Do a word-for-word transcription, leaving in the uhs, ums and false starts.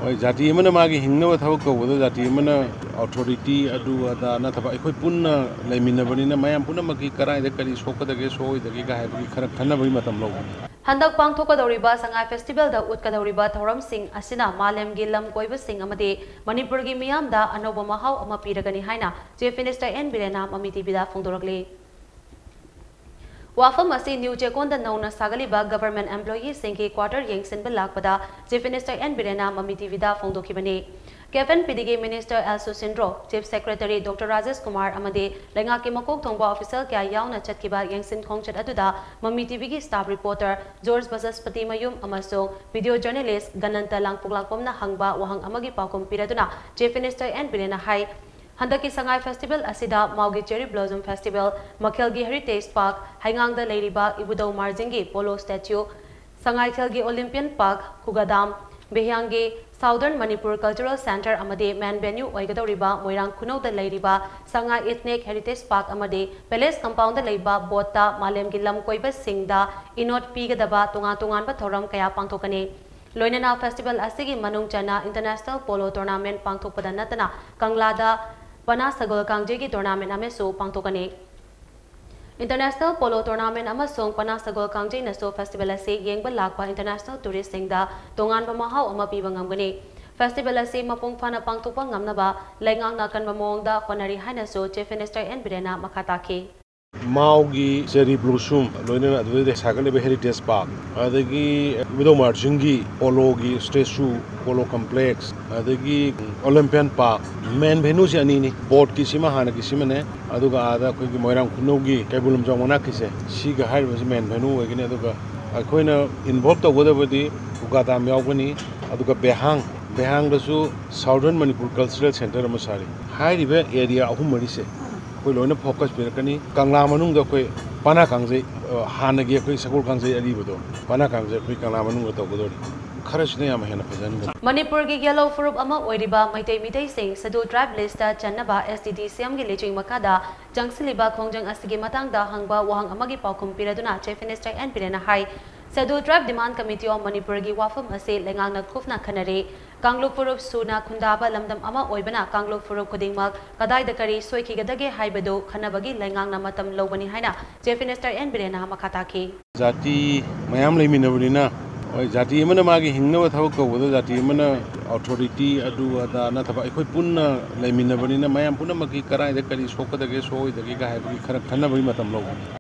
ꯍꯣꯏ, ꯖꯥꯇꯤ ꯑꯃꯅ ꯃꯥꯒꯤ ꯍꯤꯡꯅꯕ ꯊꯕꯛ ꯇꯧꯕꯗ ꯖꯥꯇꯤ ꯑꯃꯅ ꯑꯣꯊꯣꯔꯤꯇꯤ ꯑꯗꯨ ꯑꯗꯥ ꯅꯠꯇꯕ, ꯑꯩꯈꯣꯏ ꯄꯨꯟꯅ ꯂꯩꯃꯤꯟꯅꯕꯅꯤꯅ ꯃꯌꯥꯝ ꯄꯨꯝꯅꯃꯛꯀꯤ ꯀꯗꯥꯏꯗ ꯀꯔꯤ ꯁꯣꯛꯀꯗꯒꯦ ꯁꯣꯛꯑꯣꯏꯗꯒꯦꯒ ꯍꯥꯏꯕꯒꯤ ꯈꯔ ꯈꯟꯅꯕꯒꯤ ꯃꯇꯝ ꯂꯧꯕꯅꯤ꯫ ꯍꯟꯗꯛ ꯄꯥꯡꯊꯣꯛꯀꯗꯧꯔꯤꯕ ꯁꯉꯥꯏ ꯐꯦꯁꯇꯤꯚꯦꯜꯗ ꯎꯠꯀꯗꯧꯔꯤꯕ ꯊꯧꯔꯝꯁꯤꯡ ꯑꯁꯤꯅ ꯃꯥꯂꯦꯝꯒꯤ ꯂꯝ ꯀꯣꯏꯕꯁꯤꯡ ꯑꯃꯗꯤ ꯃꯅꯤꯄꯨꯔꯒꯤ ꯃꯤꯌꯥꯝꯗ ꯑꯅꯧꯕ ꯃꯍꯥꯎ ꯑꯃ ꯄꯤꯔꯒꯅꯤ ꯍꯥꯏꯅ ꯆꯤꯐ ꯃꯤꯅꯤꯁꯇꯔ ꯑꯦꯟ ꯕꯤꯔꯦꯟꯅ ꯃꯃꯤ ꯇꯤꯚꯤꯗ ꯐꯣꯡꯗꯣꯔꯛꯂꯤ꯫ ꯋꯥꯐꯝ ꯑꯁꯤ ꯅ꯭ꯌꯨ ꯆꯦꯀꯣꯟꯗ ꯅꯧꯅ ꯁꯥꯒꯠꯂꯤꯕ ꯒꯚꯔꯟꯃꯦꯟꯠ ꯑꯦꯝꯄ꯭ꯂꯣꯌꯤꯁꯤꯡꯒꯤ ꯀ꯭ꯋꯥꯇꯔ ꯌꯦꯡꯁꯤꯟꯕ ꯂꯥꯛꯄꯗ ꯆꯤꯐ ꯃꯤꯅꯤꯁꯇꯔ ꯑꯦꯟ ꯕꯤꯔꯦꯟꯅ ꯃꯃꯤ ꯇꯤꯚꯤꯗ ꯐꯣꯡꯗꯣꯛꯈꯤꯕꯅꯤ꯫ ꯀꯦꯕꯤꯟ ꯄꯤꯗꯤꯒꯤ minister L Susindro, chief secretary doctor Rajesh Kumar ꯑꯃꯗꯤ ꯂꯩꯉꯥꯛꯀꯤ ꯃꯀꯣꯛ ꯊꯣꯡꯕ ꯑꯣꯐꯤꯁꯤꯌꯦꯜ ꯀꯌꯥ ꯌꯥꯎꯅ ꯆꯠꯈꯤꯕ ꯌꯦꯡꯁꯤꯟ ꯈꯣꯡꯆꯠ ꯑꯗꯨꯗ ꯃꯃꯤ ꯇꯤꯚꯤꯒꯤ ꯁ꯭ꯇꯥꯐ ꯔꯤꯄꯣꯔꯇꯔ ꯖꯣꯔꯖ ꯕꯁꯁꯄꯇꯤ ꯃꯌꯨꯝ ꯑꯃꯁꯨꯡ ꯚꯤꯗꯤꯑꯣ ꯖꯔꯅꯦꯂꯤꯁ ꯒꯅꯟꯇ ꯂꯥꯡꯄꯣꯛꯂꯥꯛꯄꯝꯅ ꯍꯪꯕ ꯋꯥꯍꯪ ꯑꯃꯒꯤ ꯄꯥꯎꯈꯨꯝ ꯄꯤꯔꯗꯨꯅ ꯆꯤꯐ ꯃꯤꯅꯤꯁꯇꯔ ꯑꯦꯟ ꯕꯤꯔꯦꯟꯅ ꯍꯥꯏ, ꯍꯟꯗꯛꯀꯤ ꯁꯉꯥꯏ ꯐꯦꯁꯇꯤꯚꯦꯜ ꯑꯁꯤꯗ ꯃꯥꯎꯒꯤ ꯆꯦꯔꯤ ꯕ꯭ꯂꯣꯖꯝ ꯐꯦꯁꯇꯤꯚꯦꯜ, ꯃꯈꯦꯜꯒꯤ ꯍꯦꯔꯤꯇꯦꯖ ꯄꯥꯔꯛ, ꯍꯩꯉꯥꯡꯗ ꯂꯩꯔꯤꯕ ꯏꯕꯨꯙꯧ ꯃꯥꯔꯖꯤꯡꯒꯤ ꯄꯣꯂꯣ ꯁ꯭ꯇꯦꯆꯨ, ꯁꯉꯥꯏꯊꯦꯜꯒꯤ ꯑꯣꯂꯤꯝꯄꯤꯌꯟ ꯄꯥꯔꯛ, ꯈꯨꯒꯥꯗꯥꯝ, ꯕꯦꯍꯤꯌꯥꯡꯒꯤ ꯁꯥꯎꯗꯔꯟ ꯃꯅꯤꯄꯨꯔ ꯀꯜꯆꯔꯦꯜ ꯁꯦꯟꯇꯔ ꯑꯃꯗꯤ ꯃꯦꯟ ꯚꯦꯅ꯭ꯌꯨ ꯑꯣꯏꯒꯗꯧꯔꯤꯕ ꯃꯣꯏꯔꯥꯡ ꯈꯨꯅꯧꯗ ꯂꯩꯔꯤꯕ ꯁꯉꯥꯏ ꯏꯊꯅꯤꯛ ꯍꯦꯔꯤꯇꯦꯖ ꯄꯥꯔꯛ ꯑꯃꯗꯤ ꯄꯦꯂꯦꯁ ꯀꯝꯄꯥꯎꯟꯗ ꯂꯩꯕ ꯕꯣꯠꯇ ꯃꯥꯂꯦꯝꯒꯤ ꯂꯝ ꯀꯣꯏꯕꯁꯤꯡꯗ ꯏꯅꯣꯠ ꯄꯤꯒꯗꯕ ꯇꯣꯉꯥꯟ ꯇꯣꯉꯥꯟꯕ ꯊꯧꯔꯝ ꯀꯌꯥ ꯄꯥꯡꯊꯣꯛꯀꯅꯤ꯫ ꯂꯣꯏꯅꯅ ꯐꯦꯁꯇꯤꯚꯦꯜ ꯑꯁꯤꯒꯤ ꯃꯅꯨꯡ ꯆꯟꯅ ꯏꯟꯇꯔꯅꯦꯁꯅꯦꯜ ꯄꯣꯂꯣ ꯇꯣꯔꯅꯥꯃꯦꯟꯠ ꯄꯥꯡꯊꯣꯛꯄꯗ ꯅꯠꯇꯅ ꯀꯪꯂꯥꯗ ꯄꯅꯥ ꯁꯒꯣꯜ ꯀꯥꯡꯖꯩꯒꯤ ꯇꯣꯔꯅꯥꯃꯦꯟꯠ ꯑꯃꯁꯨ ꯄꯥꯡꯊꯣꯛꯀꯅꯤ꯫ ꯏꯟꯇꯔꯅꯦꯁꯅꯦꯜ ꯄꯣꯂꯣ ꯇꯣꯔꯅꯥꯃꯦꯟꯠ ꯑꯃꯁꯨꯡ ꯄꯅꯥ ꯁꯒꯣꯜ ꯀꯥꯡꯖꯩꯅꯁꯨ ꯐꯦꯁꯇꯤꯚꯦꯜ ꯑꯁꯤ ꯌꯦꯡꯕ ꯂꯥꯛꯄ ꯏꯟꯇꯔꯅꯦꯁꯅꯦꯜ ꯇꯨꯔꯤꯁꯁꯤꯡꯗ ꯇꯣꯉꯥꯟꯕ ꯃꯍꯥꯎ ꯑꯃ ꯄꯤꯕ ꯉꯝꯒꯅꯤ꯫ ꯐꯦꯁꯇꯤꯚꯦꯜ ꯑꯁꯤ ꯃꯄꯨꯡ ꯐꯥꯅ ꯄꯥꯡꯊꯣꯛꯄ ꯉꯝꯅꯕ ꯂꯩꯉꯥꯛꯅ ꯑꯀꯟꯕ ꯃꯑꯣꯡꯗ ꯍꯣꯠꯅꯔꯤ ꯍꯥꯏꯅꯁꯨ ꯆꯤꯐ ꯃꯤꯅꯤꯁꯇꯔ ꯑꯦꯟ ꯕꯤꯔꯦꯟꯅ ꯃꯈꯥ ꯇꯥꯈꯤ꯫ ꯃꯥꯎꯒꯤ ꯆꯦꯔꯤ ꯕ꯭ꯂꯣꯁꯨꯝ, ꯂꯣꯏꯅꯅ ꯑꯗꯨꯗꯩꯗ ꯁꯥꯒꯠꯂꯤꯕ ꯍꯦꯔꯤꯇꯦꯖ ꯄꯥꯔꯛ, ꯑꯗꯒꯤ ꯏꯕꯨꯙꯧ ꯃꯥꯔꯖꯤꯡꯒꯤ ꯄꯣꯂꯣꯒꯤ ꯁ꯭ꯇꯦꯆꯨ, ꯄꯣꯂꯣ ꯀꯝꯄ꯭ꯂꯦꯛꯁ, ꯑꯗꯒꯤ ꯑꯣꯂꯤꯝꯄꯤꯌꯟ ꯄꯥꯔꯛ, ꯃꯦꯟ ꯚꯦꯅ꯭ꯌꯨꯁꯦ ꯑꯅꯤꯅꯤ꯫ ꯕꯣꯠꯀꯤꯁꯤꯃ ꯍꯥꯟꯅꯒꯤꯁꯤꯃꯅꯦ, ꯑꯗꯨꯒ ꯑꯥꯗ ꯑꯩꯈꯣꯏꯒꯤ ꯃꯣꯏꯔꯥꯡ ꯈꯨꯅꯧꯒꯤ ꯀꯩꯕꯨꯜ ꯂꯝꯖꯥꯎ ꯃꯅꯥꯛꯀꯤꯁꯦ, ꯁꯤꯒ ꯍꯥꯏꯔꯤꯕꯁꯤ ꯃꯦꯟ ꯚꯦꯅ꯭ꯌꯨ ꯑꯣꯏꯒꯅꯤ꯫ ꯑꯗꯨꯒ ꯑꯩꯈꯣꯏꯅ ꯏꯟꯚꯣꯜꯕ ꯇꯧꯒꯗꯕꯗꯤ ꯈꯨꯒꯥꯗꯥꯝ ꯌꯥꯎꯒꯅꯤ, ꯑꯗꯨꯒ ꯕꯦꯍꯥꯡ, ꯕꯦꯍꯥꯡꯗꯁꯨ ꯁꯥꯎꯗꯔꯟ ꯃꯅꯤꯄꯨꯔ ꯀꯜꯆꯔꯦꯜ ꯁꯦꯟꯇꯔ ꯑꯃ ꯁꯥꯔꯤ꯫ ꯍꯥꯏꯔꯤꯕ ꯑꯦꯔꯤꯌꯥ ꯑꯍꯨꯝ ꯃꯔꯤꯁꯦ ꯑꯩꯈꯣꯏ ꯂꯣꯏꯅ ꯐꯣꯀꯁ ꯄꯤꯔꯛꯀꯅꯤ꯫ ꯀꯪꯂꯥ ꯃꯅꯨꯡꯗ ꯑꯩꯈꯣꯏ ꯄꯅꯥ ꯀꯥꯡꯖꯩ, ꯑ, ꯍꯥꯟꯅꯒꯤ ꯑꯩꯈꯣꯏ ꯁꯒꯣꯜ ꯀꯥꯡꯖꯩ ꯑꯔꯤꯕꯗꯣ, ꯄꯅꯥ ꯀꯥꯡꯖꯩ ꯑꯩꯈꯣꯏ ꯀꯪꯂꯥ ꯃꯅꯨꯡꯗ ꯇꯧꯒꯗꯧꯔꯤ꯫ ꯈꯔꯁꯤꯅ ꯌꯥꯝ ꯍꯦꯟꯅ ꯐꯖꯍꯟꯒꯅꯤ꯫ ꯃꯅꯤꯄꯨꯔꯒꯤ ꯒꯦꯂꯣ ꯐꯨꯔꯨꯞ ꯑꯃ ꯑꯣꯏꯔꯤꯕ ꯃꯩꯇꯩ ꯃꯤꯇꯩꯁꯤꯡ ꯁꯦꯗꯨꯜ ꯇ꯭ꯔꯥꯏꯕ ꯂꯤꯁꯇ ꯆꯟꯅꯕ ꯑꯦꯁ ꯇꯤ ꯗꯤ ꯁꯤ ꯑꯦꯝꯒꯤ ꯂꯨꯆꯤꯡ ꯃꯈꯥꯗ ꯆꯪꯁꯤꯜꯂꯤꯕ ꯈꯣꯡꯖꯪ ꯑꯁꯤꯒꯤ ꯃꯇꯥꯡꯗ ꯍꯪꯕ ꯋꯥꯍꯪ ꯑꯃꯒꯤ ꯄꯥꯎꯈꯨꯝ ꯄꯤꯔꯗꯨꯅ ꯆꯤꯐ ꯃꯤꯅꯤꯁꯇꯔ ꯑꯦꯟ ꯕꯤꯔꯦꯟꯅ ꯍꯥꯏ, Scheduled Tribe Demand Committee of Manipurꯒꯤ ꯋꯥꯐꯝ ꯑꯁꯤ ꯂꯩꯉꯥꯛꯅ ꯀꯨꯞꯅ ꯈꯟꯅꯔꯤ꯫ ꯀꯥꯡꯂꯨꯞ ꯐꯨꯔꯨꯞ ꯁꯨꯅ ꯈꯨꯟꯗꯥꯕ ꯂꯝꯗꯝ ꯑꯃ ꯑꯣꯏꯕꯅ ꯀꯥꯡꯂꯨꯞ ꯐꯨꯔꯨꯞ ꯈꯨꯗꯤꯡꯃꯛ ꯀꯗꯥꯏꯗ ꯀꯔꯤ ꯁꯣꯏꯈꯤꯒꯗꯒꯦ ꯍꯥꯏꯕꯗꯨ ꯈꯟꯅꯕꯒꯤ ꯂꯩꯉꯥꯛꯅ ꯃꯇꯝ ꯂꯧꯕꯅꯤ ꯍꯥꯏꯅ Chief Minister N ꯕꯤꯔꯦꯟꯅ ꯃꯈꯥ ꯇꯥꯈꯤ꯫ ꯖꯥꯇꯤ ꯃꯌꯥꯝ ꯂꯩꯃꯤꯟꯅꯕꯅꯤꯅ, ꯍꯣꯏ, ꯖꯥꯇꯤ ꯑꯃꯅ ꯃꯥꯒꯤ ꯍꯤꯡꯅꯕ ꯊꯕꯛ ꯇꯧꯕꯗ ꯖꯥꯇꯤ ꯑꯃꯅ authority ꯑꯗꯨ ꯑꯗꯥ ꯅꯠꯇꯕ, ꯑꯩꯈꯣꯏ ꯄꯨꯟꯅ ꯂꯩꯃꯤꯟꯅꯕꯅꯤꯅ ꯃꯌꯥꯝ ꯄꯨꯝꯅꯃꯛꯀꯤ ꯀꯗꯥꯏꯗ ꯀꯔꯤ ꯁꯣꯛꯀꯗꯒꯦ ꯁꯣꯛꯑꯣꯏꯗꯒꯦꯒ ꯍꯥꯏꯕꯒꯤ ꯈꯔ ꯈꯟꯅꯕꯒꯤ ꯃꯇꯝ ꯂꯧꯕꯅꯤ꯫